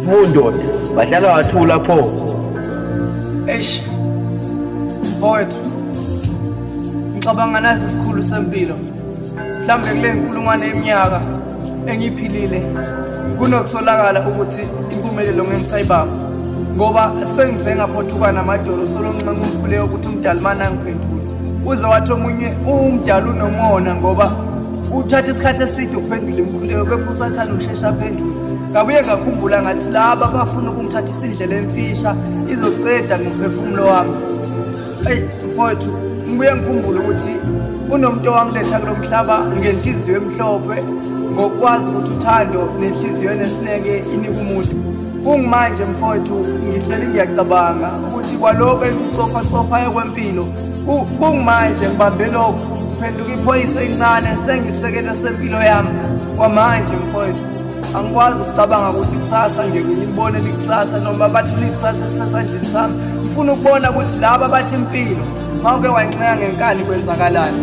Ndoda, bahlala wathula pho. Eish. Mfowethu. Ngicabanga nazi isikhulu sempilo. Mhlambe kule nkulungwane yeminyaka engiyiphilile kunokusolakala ukuthi impumelelo ngengisayibamba ngoba sengize ngaphothuka namadolo solo nginxenxa umkhuleko ukuthi umdali mana angiphendule. Uze wathi omunye umdali unomona ngoba uthatha isikhathi eside ukuphendula imikhuleko kepha usathane usheshe aphendule. Ngabuye ngakhumbula ngathi laba bafuna ukungithathisa indlela emfisha izoceda ngomphefumulo wami. Eyi mfowethu, ngibuye ngikhumbule ukuthi kunomuntu owangiletha kulo mhlaba ngenhliziyo emhlophe ngokwazi ukuthi uthando nenhliziyo enesineke inika umuntu. Kungimanje mfowethu ngihleli ngiyacabanga ukuthi kwalokho engicofacofayo kwempilo kungimanje ngibambe lokho phenduka iphoyisa elincane sengisekelo sempilo yami kwamanje mfowethu angikwazi ukucabanga ukuthi kusasa nje ngilibone likusasa noma bathi likusasa lisesandleni sami. Ngifuna ukubona ukuthi laba bathi impilo mawuke wayinxeka ngenkani kwenzakalani.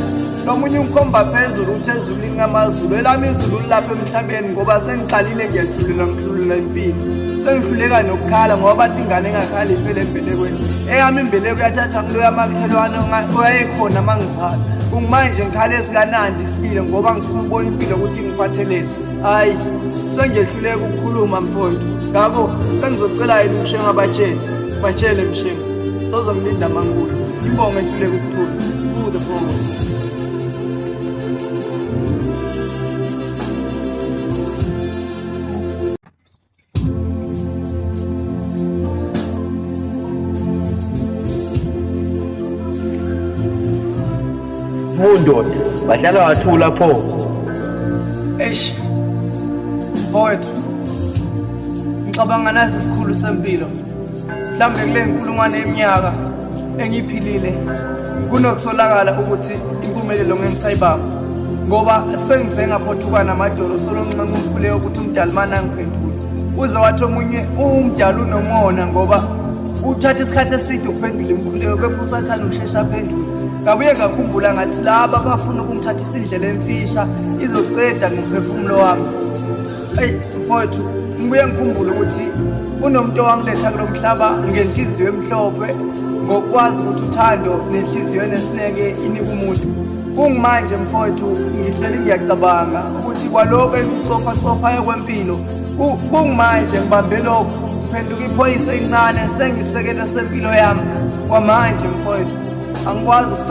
Nomunye ungikhomba phezulu uthi ezulwini ngamazulu, elami izulu lilapha emhlabeni ngoba sengiqalile ngiyahlulelwa ngihlulelwa impilo. Sengihluleka nokukhala ngoba bathi ingane engakhali ifele embelekweni. Eyami imbeleko yathathwa kuloya makhelwane owayekhona uma ngizalwa. Kungimanje ngikhala esikanandi isililo ngoba ngifuna ukubona impilo ukuthi ingiphatheleni. Hayi, sengiyehluleka ukukhuluma mfowethu. Ngakho sengizocela yena uMshengu abatshele. Batshele Mshengu. Sozongilinda mangibuya. Imbongo ehluleka ukuthula. Smooth forward. Ndoda, bahlala wathula pho. Eish. Mfowethu. Ngicabanga nazi isikhulu sempilo. Mhlambe kule nkulungwane yeminyaka engiyiphilile kunokusolakala ukuthi impumelelo ngengisayibamba ngoba sengize ngaphothuka namadolo solo nginxenxa umkhuleko ukuthi umdali mana angiphendule. Uze wathi omunye umdali unomona ngoba uthatha isikhathi eside ukuphendula imikhuleko kepha usathane usheshe aphendule. Ngabuye ngakhumbula ngathi laba bafuna ukungithathisa indlela emfisha izoceda ngomphefumulo wami. Eyi mfowethu, ngibuye ngikhumbule ukuthi kunomuntu owangiletha kulo mhlaba ngenhliziyo emhlophe ngokwazi ukuthi uthando nenhliziyo enesineke inika umuntu. Kungimanje mfowethu ngihleli ngiyacabanga ukuthi kwalokho engicofacofayo kwempilo kungimanje ngibambe lokho phenduka iphoyisa elincane sengisekelo sempilo yami kwamanje mfowethu angikwazi.